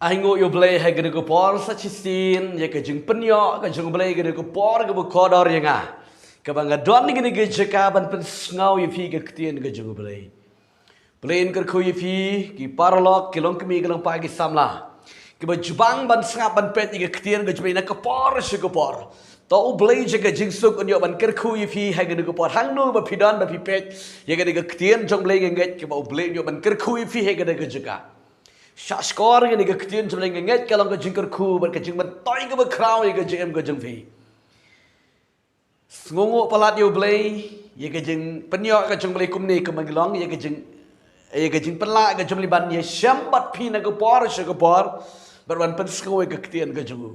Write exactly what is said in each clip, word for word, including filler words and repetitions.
Ai nguh ïa U Blei ha kane ka por sa shisien ïa ka jingpynïoh ka jong U Blei ha kane ka por kaba kordor ïa nga, kaba nga don ha kane ka jaka ban pynsngew ïa phi ka ktien ka jong U Blei. Blei un kyrkhu ïa phi ki paralok, ki longkmie, ki longpa, ki samla kiba ju bang ban sngap ban peit ïa ka ktien ka jong U Blei na ka por sha ka por. To U Blei jong ka jingsuk un ïoh ban kyrkhu ïa phi ha kane ka por, hangno ba phi don ba phi peit ïa kane ka ktien jong U Blei, nga ngeit kaba U Blei un ïoh ban kyrkhu ïa phi ha kane ka jaka. Shah shkor ïa kane ka ktien jong U Blei, nga ngeit ka long ka jingkyrkhu bad ka jingmyntoi kaba khraw ïa ka jingim ka jong phi. Sngewnguh palat ïa U Blei ïa ka jingpynïoh ka jong U Blei kumne kumba ngi long, ïa ka jing ïa ka jingpynlah ka jong U Blei ban ïashem bad phi na ka por sha ka por bad ban pynsngew ïa ka ktien ka jong U.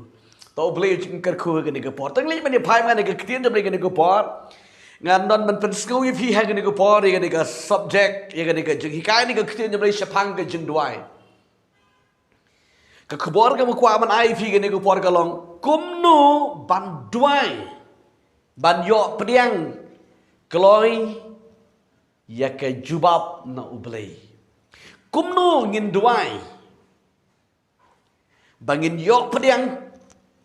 To U Blei un kyrkhu ha kane ka por. Tang lei ban ïa phai ma nga na ka ktien jong U Blei ha kane ka por, ngan don ban pynsngew ïa phi ha kane ka por ïa kane ka subject, ïa kane ka jinghikai na ka ktien jong U Blei shaphang ka jingduwai. Ka khubor kaba nga kwah ban ai ïa phi ha kane ka por ka long kumno ban duwai ban ïoh pdiang kloi ïa ka jubab na U Blei. Kumno ngin duwai ba ngin ïoh pdiang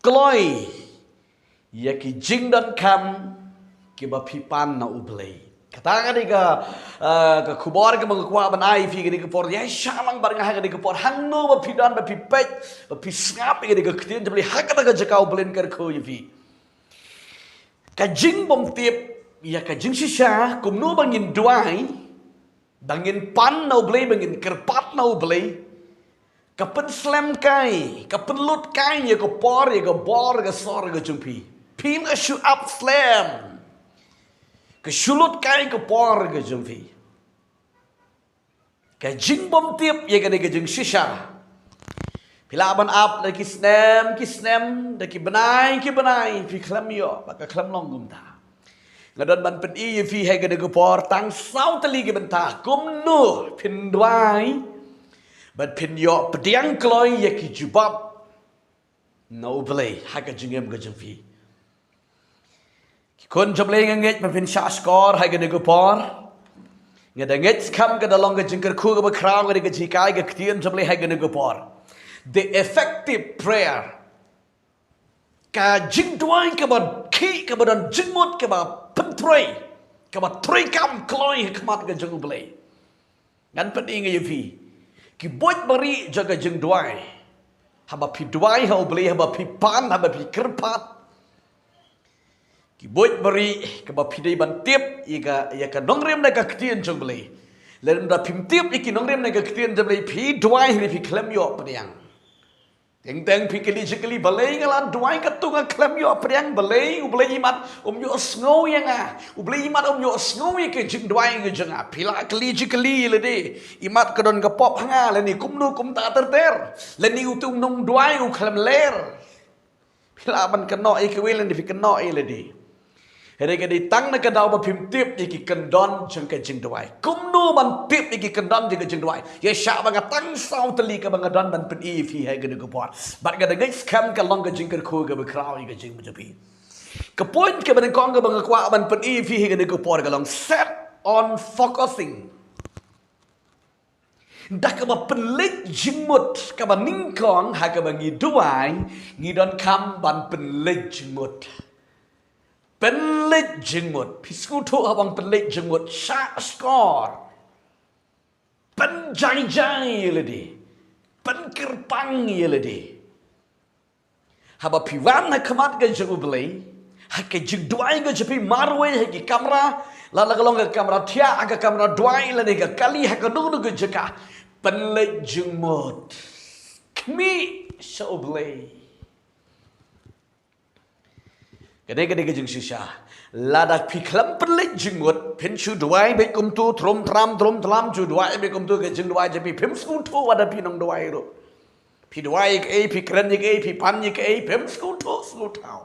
kloi ïa ki jingdonkam kiba phi pan na U Blei. Kata ka dei ka, ah, ka khubor kaba nga kwah ban ai ïa phi ha kane ka por. Ïa shah lang bad nga ha kane ka por, hangno ba phi don ba phi peit, ba phi sngap ïa kane ka ktien jong U Blei, ha kata ka jaka U Blei un kyrkhu ïa phi. Ka jingbymtip ïa ka jingshisha kumno ba ngin duwai ba ngin pan na U Blei, ba ngin kyrpad na U Blei, ka pynslem kai, ka pynlut kai ïa ka por, ïa ka bor, ïa ka sor ka jong phi. Phim shu ap slem, ka shu lut kai ka por ka jong phi. Ka jingbymtip ïa kane ka jingshisha, phi lah ban ap da ki snem ki snem, da ki bnai ki bnai, phi khlem ïoh, ba ka khlem long kumta. Nga don ban pyni ïa phi ha kane ka por tang saw tylli ki bynta kumno phin duwai bad phin ïoh pdiang kloi ïa ki jubab na U Blei ha ka jingim ka jong phi. Ki khun jong U Blei, nga ngeit ba phin shah shkor ha kane ka por. Nga da ngeit skhem ka da long ka jingkyrkhu kaba khraw, ka da ka jinghikai ka ktien jong U Blei ha kane ka por. The effective prayer. Ka jingduwai kaba khih, kaba don jingmut, kaba pyntrei, kaba treikam kloi ha khmat ka jong U Blei. Ngan pyni nga ïa phi ki buit barieh jong ka jingduwai. Haba phi duwai ha U Blei, haba phi pan, haba phi kyrpad, ki buit barieh kaba phi dei ban tip ïa ka, ïa ka nongrim na ka ktien jong U Blei. Lada phim tip ïa ki nongrim na ka ktien jong U Blei, phi duwai hynrei phi khlem ïoh pdiang. Teng teng phi kylli jingkylli, balei nga la duwai katto nga khlem ïoh pdiang, balei U Blei imat um ïohsngew ïa nga, U Blei imat um ïohsngew ïa ka jingduwai ka jong nga. Phi la kylli jingkylli ïa lade, imat ka don ka pop ha nga, lane kumno kumta ter ter, lane utu u nongduwai u khlem ler. Phi lah ban kynnoh ïa kiwei lane phi kynnoh ïa lade. Hynrei ka dei tang na ka daw ba phim tip ïa ki kyndon jong ka jingduwai. Kumno ban tip ïa ki kyndon jong ka jingduwai? Ïa shah ba nga tang saw tylli kaba nga don ban pyni ïa phi ha kane ka por. Bad nga da ngeit skhem ka long ka jingkyrkhu kaba khraw ïa ka jingim jong phi. Ka point kaba nyngkong kaba nga kwah ban pyni ïa phi ha kane ka por ka long set on focusing. Da kaba pynleit jingmut, kaba nyngkong ha kaba ngi duwai, ngi donkam ban pynleit jingmut. Pynleit jingmut. Phi sngewthuh haba nga ong pynleit jingmut, shah shkor, pynjai jai ïa lade, pynkyrpang ïa lade. Haba phi wan ha khmat ka jong U Blei, ha ka jingduwai ka jong phi marwei ha ki kamra, lada ka long ka kamra thiah, ha ka kamra duwai, lane ka kali, ha kano kano ka jaka, pynleit jingmut. Khmih sha U Blei. Kane, kane ka jingshisha. Lada phi khlem pynleit jingmut, phin shu duwai beit kumtu, trum tram, trum tram, shu duwai beit kumtu, ka jingduwai jong phi phim sngewthuh wat da phi nongduwai ruh. Phi duwai ïa kaei, phi kren ïa kaei, phi pan ïa kaei, phim sngewthuh sngewthaw.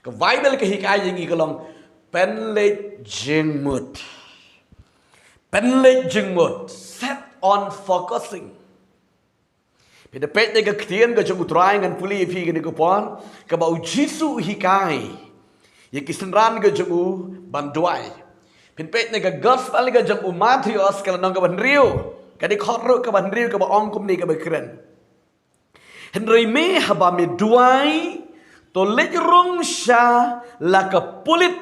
Ka Baibl ka hikai ïa ngi ka long pynleit jingmut. Pynleit jingmut. Set on focusing. Phi da peit na ka ktien ka jong U Trai, ngan pule ïa phi kane ka por, kaba U Jisu u hikai ïa ki synran ka jong u ban duwai. Phin peit na ka gospel ka jong u Mathaios, ka lynnong kaba hynriew, ka dkhot ruh kaba hynriew, kaba ong kumne, kaba kren: Hynrei me haba me duwai, to leit rung sha la ka pulit,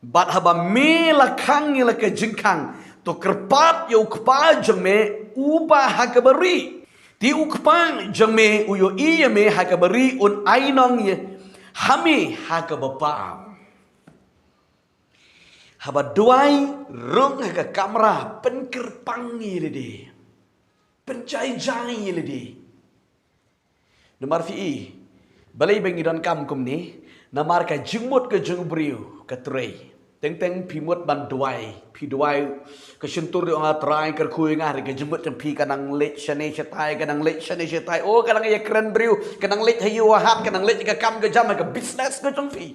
bad haba me la khang ïa la ka jingkhang, to kyrpad ïa u Kpa jong me uba ha kaba rieh. Te u Kpa jong me u ïohi ïa me ha kaba rieh, un ai nong ïa ha me ha kaba paw. Haba duwai, rung ha ka kamra, pynkyrpang ïa lade, pynjai jai ïa lade. Namar phi i, balei ba ngi donkam kumne? Namar ka jingmut ka jong u briew ka trei. Teng teng phi mut ban duwai, phi duwai, ka shyntur ïa nga Trai, kyrkhu ïa nga, hynrei ka jingmut jong phi ka nang leit shane shatai, ka nang leit shane shatai, oh, ka nang ïakren briew, ka nang leit ha ïew ha hat, ka nang leit ka kam ka jam, ka business ka jong phi.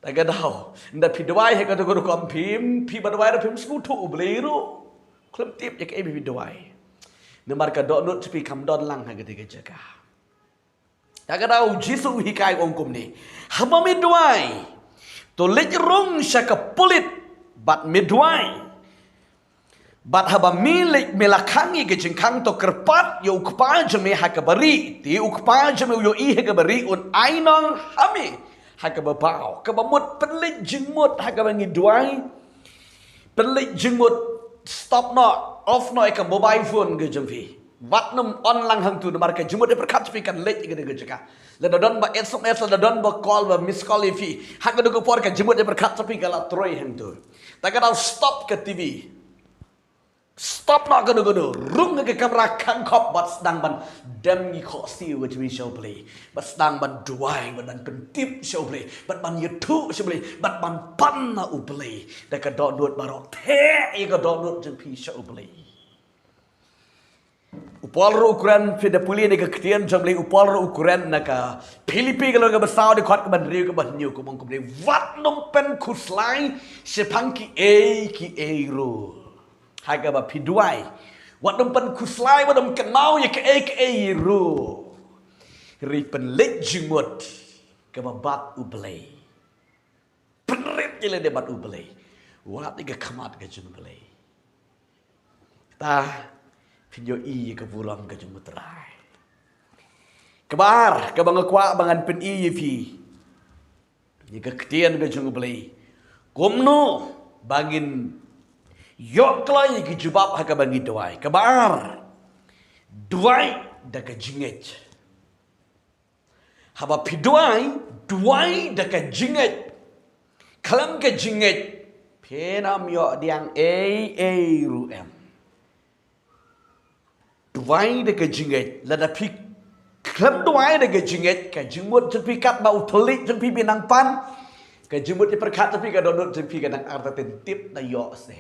Ta ka daw, ynda phi duwai ha kato ka rukom, phim, phi ba duwai ruh phim sngewthuh U Blei ruh. Khlem tip ïa kaei ba phi duwai. Namar ka dohnud jong phi kam don lang ha katei ka jaka. Ta ka daw, U Jisu u hikai, u ong kumne: Haba me duwai, to leit rung sha ka pulit bad me duwai. Bad haba me leit, me la khang ïa ka jingkhang, to kyrpad ïa u Kpa jong me ha kaba rieh. Te u Kpa jong me u ïohi ha kaba rieh, un ai nong ha me ha kaba paw. Kaba mut, pynleit jingmut ha kaba ngi duwai. Pynleit jingmut, stop noh, off noh ïa ka mobile phone ka jong phi. Wat nym on lang hangto, namar ka jingmut ïa pyrkhat jong phi kan leit ïa kane ka jaka. Lada don ba S M S, lada don ba call, ba miss call ïa phi, ha kano ka por ka jingmut ïa pyrkhat jong phi ka la trei hangto. Ta ka daw, stop ka T V. Stop noh kano kano. Rung ha ka kamra khang khop bad sdang ban dem ngi khohsiew ka jong phi sha U Blei. Bad sdang ban duwai, bad ban pyntip sha U Blei, bad ban ïathuh sha U Blei, bad ban pan na U Blei da ka dohnud baroh. Theh ïa ka dohnud jong phi sha U Blei. U Paul ruh u kren, phi da pule na ka ktien jong U Blei, u Paul ruh u kren na ka Philippi ka lynnong kaba saw, dkhot kaba hynriew, kaba hynñiew, ka ong kumne: Wat nym pynkhuslai shaphang kiei kiei ruh. Ha kaba phi duwai, wat nym pynkhuslai, wat nym kynmaw ïa kaei kaei ruh. Hynrei pynleit jingmut kaba bad U Blei. Pynrit ïa lade bad U Blei. Wad ïa ka khmat ka jong U Blei. Ta, phin ïohi ïa ka burom ka jong U Trai. Kaba ar, kaba nga kwah ba ngan pyni ïa phi, ïa ka ktien ka jong U Blei, kumno ba ngin ïoh kloi ïa ki jubab ha kaba ngi duwai. Kaba ar, duwai da ka jingngeit. Haba phi duwai, duwai da ka jingngeit. Khlem ka jingngeit, phin ym ïoh pdiang ei ei ruh em. Duwai da ka jingngeit. Lada phi khlem duwai da ka jingngeit, ka jingmut jong phi katba u thylliej jong phi ba nang pan, ka jingmut ïa pyrkhat jong phi, ka dohnud jong phi ka nang artatien, tip na ïoh se.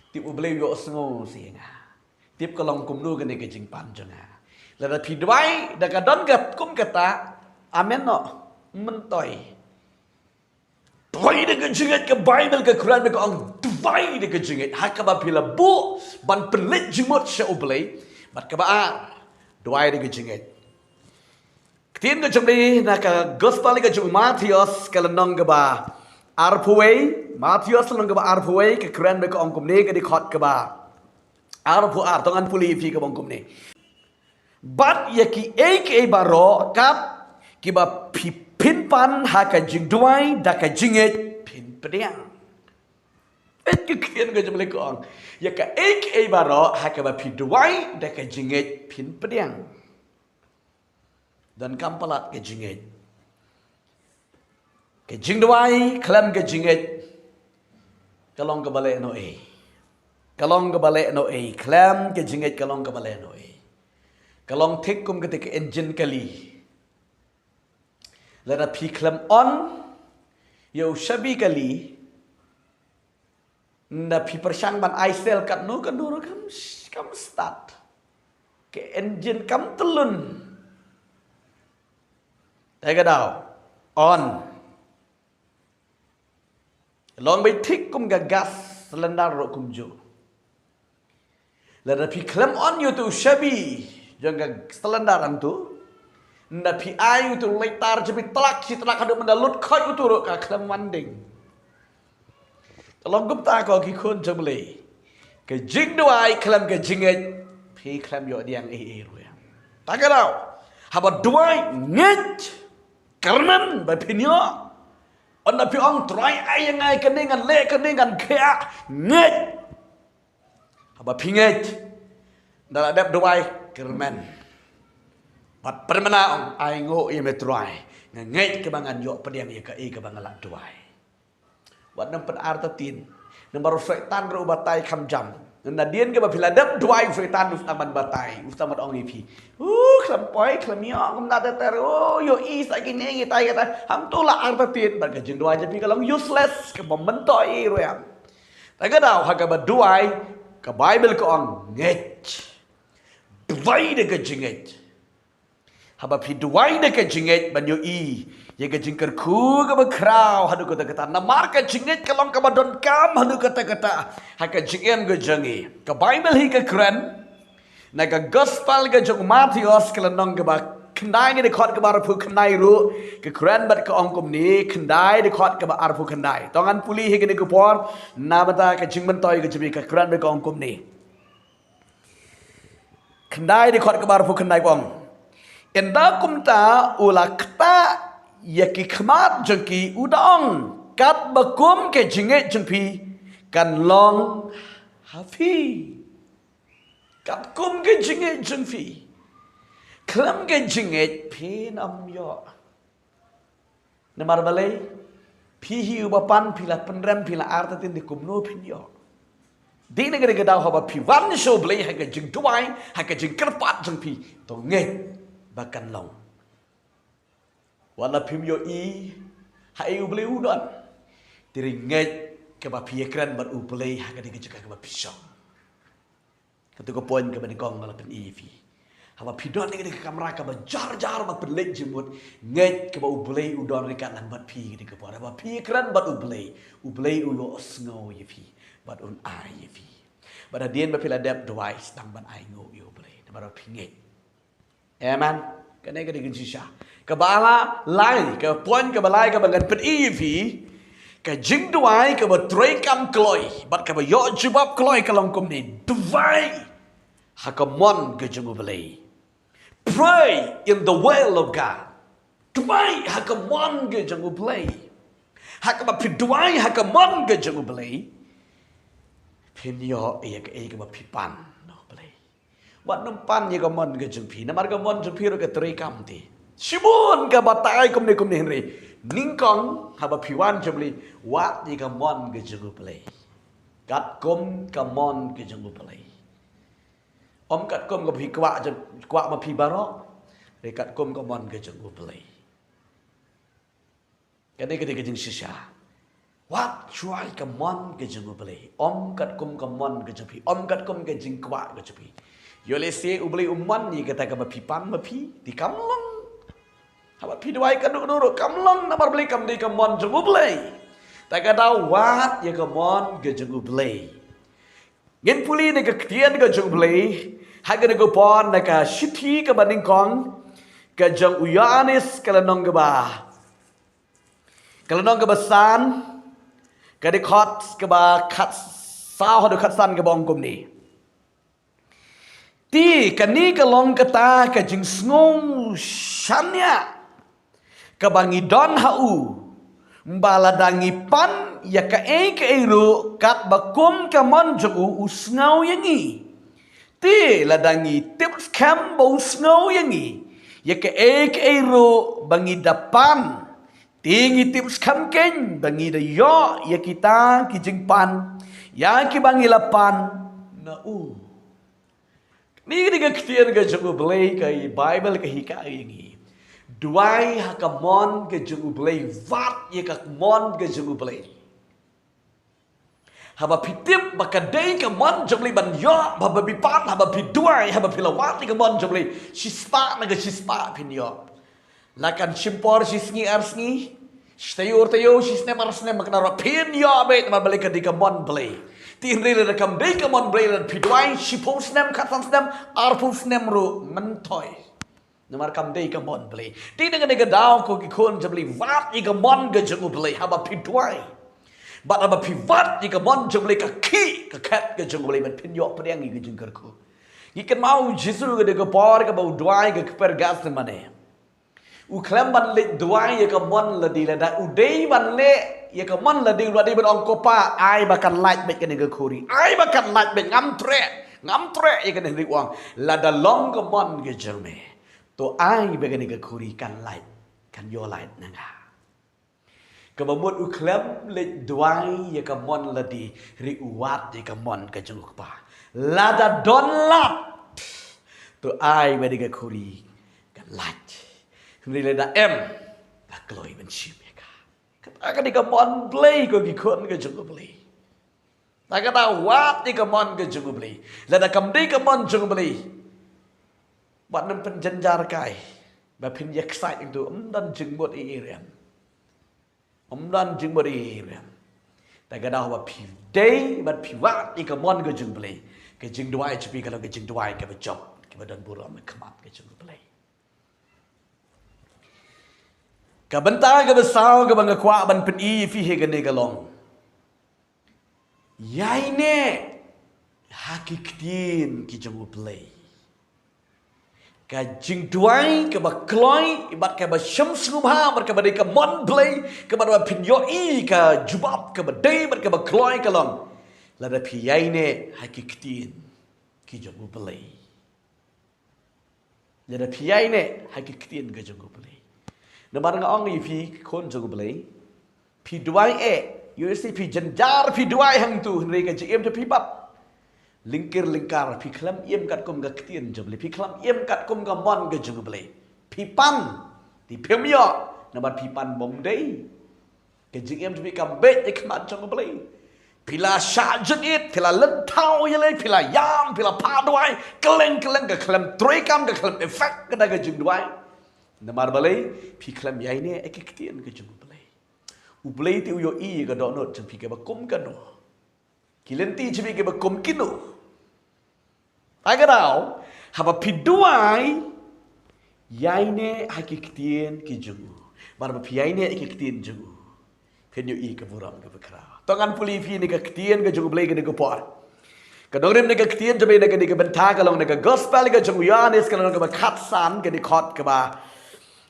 Tip U Blei u ïohsngew se ïa nga. Tip ka long kumno kane ka jingpan jong nga. Lada phi duwai da ka don ka kum kata, amen noh, myntoi. Duwai da ka jingngeit, ka Baibl ka kren ba ka ong duwai da ka jingngeit. Ha kaba phi la buh ban pynleit jingmut sha U Blei. Bad kaba ar, duwai da ka jingngeit. Ktien ka jong U Blei na ka Gospel ka jong u Mathaios, ka lynnong kaba arphew wei, Mathaios lynnong kaba arphew wei, ka kren ba ka ong kumne, ka dkhot kaba arphew ar, to ngan pule ïa phi, kaba ong kumne: Bad ïa kiei kiei baroh kat kiba phi, phin pan ha ka jingduwai da ka jingngeit, phin pdiang. Peit ka ktien ka jong U Blei, ka ong, ïa kaei kaei baroh ha kaba phi duwai da ka jingngeit, phin pdiang. Donkam palat ka jingngeit. Ka jingduwai khlem ka jingngeit ka long kaba lehnohei. Ka long kaba lehnohei. Khlem ka jingngeit ka long kaba lehnohei. Ka long thik kum kata ka engine kali. Lada phi khlem on ïa u shabi kali, ynda phi pyrshang ban ai sel katno katno ruh kam, kam start. Ka engine kam tyllun. Te ka daw on. Long beit thik kum ka gas cylinder ruh kumjuh. Lada phi khlem on ïa uto u shabi jong ka cylinder hangto, ynda phi ai uto u lighter jong phi tlak shi tlak haduh mynta lut khoit uto ruh ka khlem wan ding. Ka long kumta ko ki khun jong U Blei. Ka jingduwai khlem ka jingngeit, phi khlem ïoh pdiang ei ei ruh em. Ta ka daw, haba duwai ngeit, kyrmen ba phin ïoh. Ynda phi ong Trai ai ïa nga kane, ngan leh kane, ngan khia, ngeit. Haba phi ngeit, ynda la dep duwai, kyrmen. Bad pyrmen, ong, ai nguh ïa me Trai, nga ngeit kaba ngan ïoh pdiang ïa kaei kaba nga la duwai. Wat nym pyn-artatien. Namar u Soitan ruh u batai kham jam. Nadien kaba phi la dep duwai, u Soitan u sdang ban batai, u sdang ban ong ïa phi, u khlem poi, khlem ïoh, kumta ter ter, u ïohi sa kine kitai kitai. Hangto la artatien, bad ka jingduwai jong phi ka long useless, kaba myntoi ruh em. Ta ka daw, ha kaba duwai, ka Baibl ka ong ngeit. Duwai da ka jingngeit. Haba phi duwai da ka jingngeit ban ïohi ïa ka jingkyrkhu kaba khraw haduh katta katta. Namar ka jingngeit ka long kaba donkam haduh katta katta ha ka jingim ka jong ngi. Ka Baibl hi ka kren na ka Gospel ka jong u Mathaios, ka lynnong kaba khyndai, ka dkhot kaba arphew khyndai ruh ka kren bad ka ong kumne, khyndai, dkhot kaba arphew khyndai. To ngan pule hi kane ka por, namar ka jingmyntoi ka jong ngi, ka kren bad ka ong kumne. Khyndai, dkhot kaba arphew khyndai ka ong, ynda kumta u la ktah ïa ki khmat jong ki, u da ong, katba kum ka jingngeit jong phi kan long ha phi. Katkum ka jingngeit jong phi. Khlem ka jingngeit phin ym ïoh. Namar balei? Phi hi uba pan, phi la pynrem, phi la artatien, te kumno phin ïoh? Dei na kane ka daw, haba phi wan sha U Blei ha ka jingduwai, ha ka jingkyrpad jong phi, to ngeit ba kan long. Wat la phim ïohi haei U Blei u don, te ngeit kaba phi ïakren bad U Blei ha kane ka jaka kaba phi shong. Kato ka point kaba nyngkong ba la pyni ïa phi. Haba phi don ha kane ka kamra kaba jar jar ba pynleit jingmut, ngeit kaba U Blei u don ryngkat lang bad phi ha kane ka por. Haba phi kren bad U Blei, U Blei u ïohsngew ïa phi bad un ai ïa phi. Bad hadien ba phi la dep duwai, sdang ban ai nguh ïa U Blei namar ba phi ngeit. Amen. Kane ka dei ka jingshisha. Kaba la lai, ka point kaba lai kaba ngan pyni ïa phi, ka jingduwai kaba treikam kloi bad kaba ïoh jubab kloi ka long kumne: duwai ha ka mon ka jong U Blei. Pray in the will of God. Duwai ha ka mon ka jong U Blei. Ha kaba phi duwai ha ka mon ka jong U Blei, phin ïoh ïa kaei kaba phi pan na U Blei. Wat nym pan ïa ka mon ka jong phi, namar ka mon jong phi ruh ka treikam te. Shibun ka batai kumne kumne, hynrei nyngkong haba phi wan sha U Blei, wad ïa ka mon ka jong U Blei. Katkum ka mon ka jong U Blei. Ym katkum kaba phi kwah, kwah ma phi baroh, hynrei katkum ka mon ka jong U Blei. Kane ka dei ka jingshisha. Wad shuwa ïa ka mon ka jong U Blei, ym katkum ka mon ka jong phi, ym katkum ka jingkwah ka jong phi. Ïoh lehse U Blei u mon ïa kata kaba phi pan ma phi, te kam long. Haba phi duwai kano kano ruh kam long, namar balei? Kam dei ka mon jong U Blei. Ta ka daw, wad ïa ka mon ka jong U Blei. Ngin pule na ka ktien ka jong U Blei ha kane ka por na ka shithi kaba nyngkong ka jong u Ïoannis, ka lynnong kaba, ka lynnong kaba san, ka dkhot kaba khatsaw haduh khatsan, kaba ong kumne: Te kane ka long kata ka jingsngew shaniah kaba ngi don ha u, ba lada ngi pan ïa kaei kaei ruh katba kum ka mon jong u, u sngew ïa ngi. Te lada ngi tip skhem ba u sngew ïa ngi ïa kaei kaei ruh ba ngi da pan, te ngi tip skhem keiñ ba ngi da ïoh ïa kita ki jingpan ïa kiba ngi la pan na u. Kane ka dei ka ktien ka jong U Blei, ka Baibl ka hikai ïa ngi. Duwai ha ka mon ka jong U Blei, wad ïa ka mon ka jong U Blei. Haba phi tip ba ka dei ka mon jong U Blei ban ïoh, haba phi pan, haba phi duwai, haba phi la wad ïa ka mon jong U Blei, shispah na ka shispah phin ïoh. La kan shim por shi sngi ar sngi, shi taïew ar taïew, shi snem ar snem, kan ïoh ruh phin ïoh beit, namar balei? Ka dei ka mon Blei. Te hynrei lada kam dei ka mon Blei, lada phi duwai shiphew snem, khatsan snem, arphew snem ruh myntoi, namar kam dei ka mon Blei. Te na kane ka daw, ko ki khun jong U Blei, wad ïa ka mon ka jong U Blei haba phi duwai. Bad haba phi wad ïa ka mon jong U Blei, ka khih ka khet ka jong U Blei, bad phin ïoh pdiang ïa ka jingkyrkhu. Ki kynmaw u Jisu ka dei ka por kaba u duwai ka kper Gethsemane. U khlem ban leit duwai ïa ka mon lade, lada u dei ban leh ïa ka mon lade, u la dei ban ong, Ko Pa, ai ba kan lait beit kane ka khuri. Ai ba kan lait beit, ngam treh, ngam treh ïa kane, hynrei u ong, lada long ka mon ka jong me, to ai ba kane ka khuri kan lait, kan ïoh lait na nga. Kaba mut u khlem leit duwai ïa ka mon lade, hynrei u wad ïa ka mon ka jong u Kpa. Lada don lad, to ai ba kane ka khuri kan lait. Hynrei lada em, nga kloi ban shim ïa ka. Kata ka dei ka mon Blei, ko ki khun ka jong u Blei. Kata ka dei, wad ïa ka mon ka jong u Blei. Lada kam dei ka mon jong u Blei, wat nym pynjynjar kai ba phin ïa excite ïa u, ym don jingmut ei ei ruh. Ym don jingmut ei ei ruh. Kata ka dei, haba phi dei bad phi wad ïa ka mon ka jong u Blei, ka jingduwai jong phi ka long ka jingduwai kaba jop, kaba don burom ha khmat ka jong u Blei. Ka bynta kaba saw kaba nga kwah ban pyni ïa phi ha kane ka long, ïaineh ha ki ktien ki jong u Blei. Ka jingduwai kaba kloi bad kaba shem sngewbha bad kaba dei ka mon Blei, kaba dei ba phin ïohi ka jubab kaba dei bad kaba kloi ka long lada phi ïaineh ha ki ktien ki jong u Blei. Lada phi ïaineh ha ki ktien ka jong u Blei. Namar nga ong ïa phi, ki khun jong u Blei, phi duwai eh, ïohi phi jynjar, phi duwai hangtu, hynrei ka jingim jong phi pat lyngkir lyngkar, phi khlem im katkum ka ktien jong u Blei, phi khlem im katkum ka mon ka jong u Blei. Phi pan, te phim ïoh, namar phi pan bym dei. Ka jingim jong phi kam beit ha khmat jong u Blei. Phi la shah jingit, phi la lynthaw ïaleh, phi la ïam, phi la phah duwai, kylleng kylleng, ka khlem treikam, ka khlem effect kata ka jingduwai. Namar balei? Phi khlem ïaineh ha ki ktien ka jong u Blei. U Blei te u ïohi ïa ka dohnud jong phi kaba kum kano, ki lynti jong phi kiba kum kino. Kata ka dei, haba phi duwai, ïaineh ha ki ktien ki jong u. Bad haba phi ïaineh ha ki ktien jong u, phin ïohi ka burom kaba khraw. To ngan pule ïa phi na ka ktien ka jong u Blei kane ka por. Ka nongrim na ka ktien jong u Blei na kane ka bynta ka long na ka gospel ka jong u Ïoannis, ka lynnong kaba khatsan, ka dkhot kaba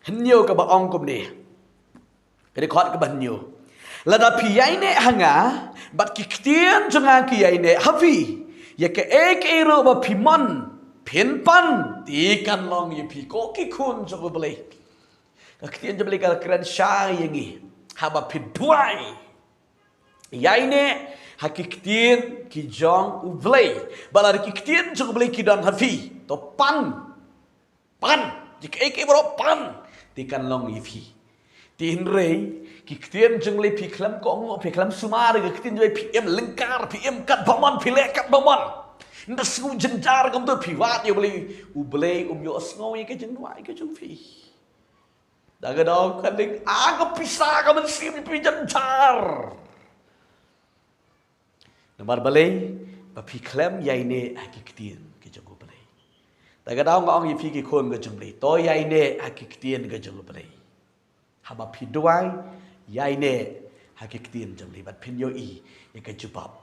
hynñiew, kaba ong kumne. Ka dkhot kaba hynñiew. Lada phi ïaineh ha nga, bad ki ktien jong nga ki ïaineh ha phi, ïa kaei kaei ruh ba phi mon, phin pan, te kan long ïa phi, ko ki khun jong u Blei. Ka ktien jong u Blei ka kren shai ïa ngi, haba phi duwai, ïaineh ha ki ktien ki jong u Blei. Bad lada ki ktien jong u Blei ki don ha phi, to pan. Pan, ïa kaei kaei baroh pan, te kan long ïa phi. Te hynrei ki ktien jong u Blei phi khlem kohnguh, phi khlem sumar ïa ki ktien jong u Blei, phi im lyngkar, phi im katba mon, phi leh katba mon. Ynda sngew jynjar kumto phi wad ïa u Blei, u Blei um ïohsngew ïa ka jingduwai ka jong phi. Kata ka dei ka ding, a ka pisa ka mynsiem phi jynjar. Namar balei? Ba phi khlem ïaineh ha ki ktien ki jong u Blei. Kata ka dei nga ong ïa phi ki khun ki jong u Blei, to ïaineh ha ki ktien ki jong u Blei. Haba phi duwai, ïaineh ha ki ktien jong u Blei, bad phin ïohi ïa ka jubab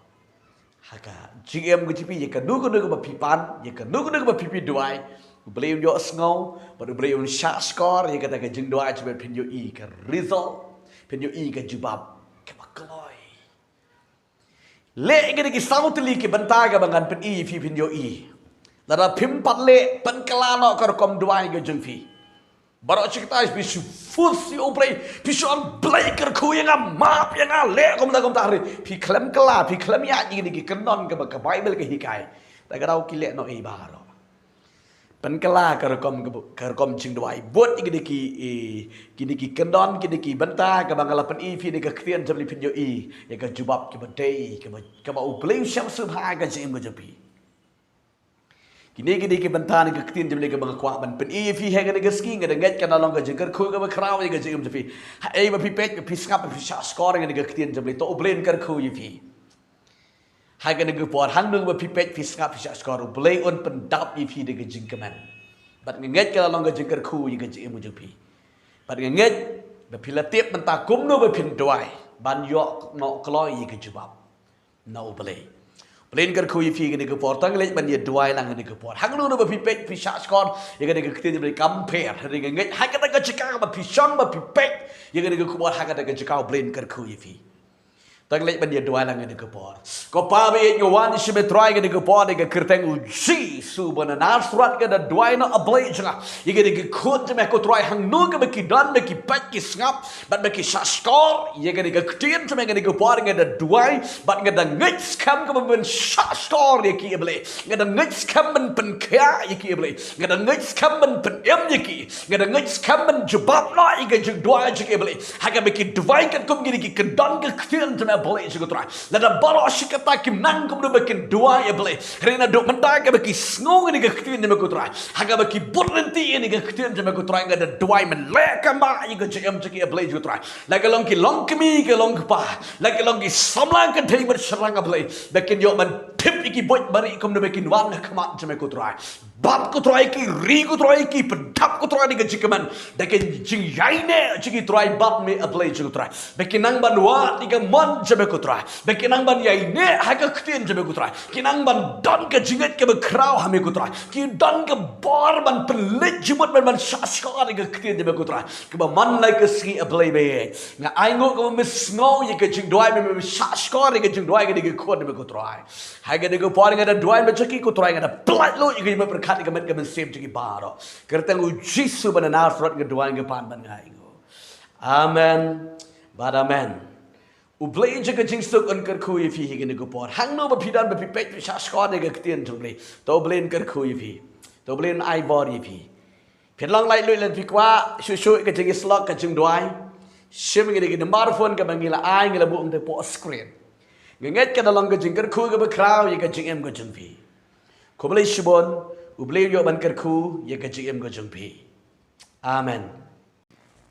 ha ka jingim ka jong phi, ïa kano kano kaba phi pan, ïa kano kano kaba phi, phi duwai, u Blei un ïohsngew, bad u Blei un shah shkor ïa kata ka jingduwai jong phi, bad phin ïohi ka result, phin ïohi ka jubab kaba kloi. Leh ïa kine ki saw tylli ki bynta kaba ngan pyni ïa phi, phin ïohi. Lada phim pat leh, pynkylla noh ka rukom duwai ka jong phi. Baroh shi katta phi shu fus ïa u Blei, phi shu ong, Blei kyrkhu ïa nga, map ïa nga, leh kumta kumta, hynrei phi khlem kylla, phi khlem ïaid ïa kine ki kyndon kaba ka Baibl ka hikai. Kata ka dei ki leh noh ei baroh. Pynkylla ka rukom, ka rukom jingduwai. Bud ïa kine ki, eh, kine ki kyndon, kine ki bynta kaba nga la pyni ïa phi na ka ktien jong u Blei, phin ïohi ïa ka jubab kaba dei, kaba, kaba u Blei u shem sngewbha ha ka jingim ka jong phi. Kine, kine ki bynta na ka ktien jong u Blei kaba nga kwah ban pyni ïa phi ha kane ka sngi. Nga da ngeit kan long ka jingkyrkhu kaba khraw ïa ka jingim jong phi. Haei ba phi peit, ba phi sngap, ba phi shah shkor ïa kane ka ktien jong u Blei, to u Blei un kyrkhu ïa phi. Ha kane ka por, hangno ba phi peit, phi sngap, phi shah shkor, u Blei un pyndap ïa phi da ka jingkmen. Bad nga ngeit kan long ka jingkyrkhu ïa ka jingim jong phi. Bad nga ngeit ba phi la tip mynta kumno ba phin duwai ban ïoh noh kloi ïa ka jubab na u Blei. U Blei un kyrkhu ïa phi kane ka por, tang leit ban ïa duwai lang kane ka por. Hangno hangno ba phi peit phi shah shkor ïa kane ka ktien, Blei kam pher. Hynrei nga ngeit ha kata ka jaka ba phi shong ba phi peit ïa kane ka khubor, ha kata ka jaka Blei un kyrkhu ïa phi. Tang leit ban ïa duwai lang kane ka por. Ko Pa ba ïeit, nga wan shim ïa U Trai kane ka por da ka kyrteng U Jisu ba na Nasareth, nga da duwai na, A Blei jong nga, ïa kane ka khun jong me ko Trai, hangno kaba ki don ba ki peit ki sngap bad ba ki shah shkor ïa kane ka ktien jong me kane ka por, nga da duwai bad nga da ngeit skhem kaba men shah shkor ïa ki, A Blei. Nga da ngeit skhem men pynkhiah ïa ki, A Blei. Nga da ngeit skhem men pynim ïa ki. Nga da ngeit skhem men jubab noh ïa ka jingduwai jong ki, A Blei. Ha kaba ki duwai katkum kine ki kyndon ka ktien jong me, A Blei jong nga ko Trai. Lada baroh shi katta kim nang kumno ba kin duwai, A Blei, hynrei naduh mynta kaba ki sngew kane ka ktien jong me ko Trai, ha kaba ki bud lynti ïa kane ka ktien jong me ko Trai, nga da duwai men leh kambah ïa ka jingim jong ki, A Blei jong nga ko Trai. La ki long ki longkmie ki longkpa, la ki long ki samla kynthei bad shynrang, A Blei, ba kin ïoh ban tip ïa ki buit barieh kumno ba kin wan ha khmat jong me ko Trai. Bat ko Trai ïa ki, ri ko Trai ïa ki, pyndap ko Trai da ka jingkmen, da ka jingïaineh jong ki Trai bad me, A Blei jong nga ko Trai. Ba kin nang ban wad ïa ka mon jong me ko Trai. Ba kin nang ban ïaineh ha ka ktien jong me ko Trai. Kin nang ban don ka jingngeit kaba khraw ha me ko Trai. Kin don ka bor ban pynleit jingmut, ban, ban shah shkor ïa ka ktien jong me ko Trai. Kaba man la ka sngi, A Blei ba ïeit, nga ainguh kaba men sngew ïa ka jingduwai, men, men shah shkor ïa ka jingduwai kane ka khun jong me ko Trai. Ha kane ka por nga da duwai bad jong ki ko Trai, nga da pyllait lut ïa ka jingmut pyrkhat ïa ka met ka mynsiem jong ki baroh. Kyrteng U Jisu ba na Nasareth nga duwai, nga pan bad nga ainguh. Amen bad amen. U Blei jong ka jingsuk un kyrkhu ïa phi ha kane ka por. Hangno ba phi don ba phi peit phi shah shkor ïa ka ktien jong U Blei, to U Blei un kyrkhu ïa phi. To U Blei un ai bor ïa phi. Phin long laitluid lada phi kwah shuh shuh ïa ka jingïasyllok, ka jingduwai, shim ïa kane ka number phone kaba ngi la ai, ngi la buh hangtei hapoh screen. Nga ngeit ka da long ka jingkyrkhu kaba khraw ïa ka jingim ka jong phi. Khublei shibun. U Blei un ïoh ban kyrkhu ïa ka jingim ka jong phi. Amen.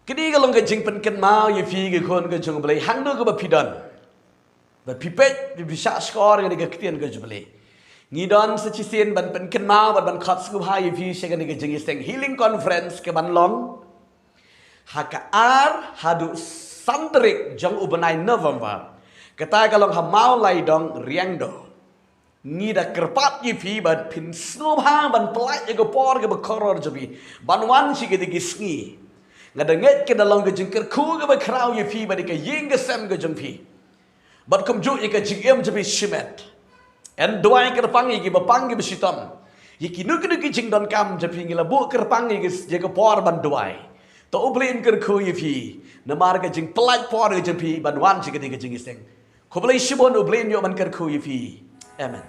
Kane ka long ka jingpynkynmaw ïa phi ki khun ki jong U Blei, hangno kaba phi don, ba phi peit, phi, phi shah shkor ïa kane ka ktien ka jong U Blei. Ngi don sa shisien ban pynkynmaw bad ban khot sngewbha ïa phi sha kane ka jingïaseng healing conference kaban long ha ka ar haduh san tarik jong u bnai November. Kata ka long ha Mawlaidong, Riangdo. Ngi da kyrpad ïa phi ba phin sngewbha ban pyllait ïa ka por kaba kordor jong phi ban wan sha kine ki sngi. Nga da ngeit ka da long ka jingkyrkhu kaba khraw ïa phi bad ïa ka ïing ka sem ka jong phi, bad kumjuh ïa ka jingim jong phi shimet. Yn duwai kyrpang ïa kiba pang kiba shitom, ïa kino kino ki jingdonkam jong phi, ngi la buh kyrpang ïa ka, ïa ka por ban duwai. To U Blei un kyrkhu ïa phi namar ka jingpyllait por ka jong phi ban wan sha kane ka jingïaseng. Khublei shibun, U Blei un ïoh ban kyrkhu ïa phi. Amen.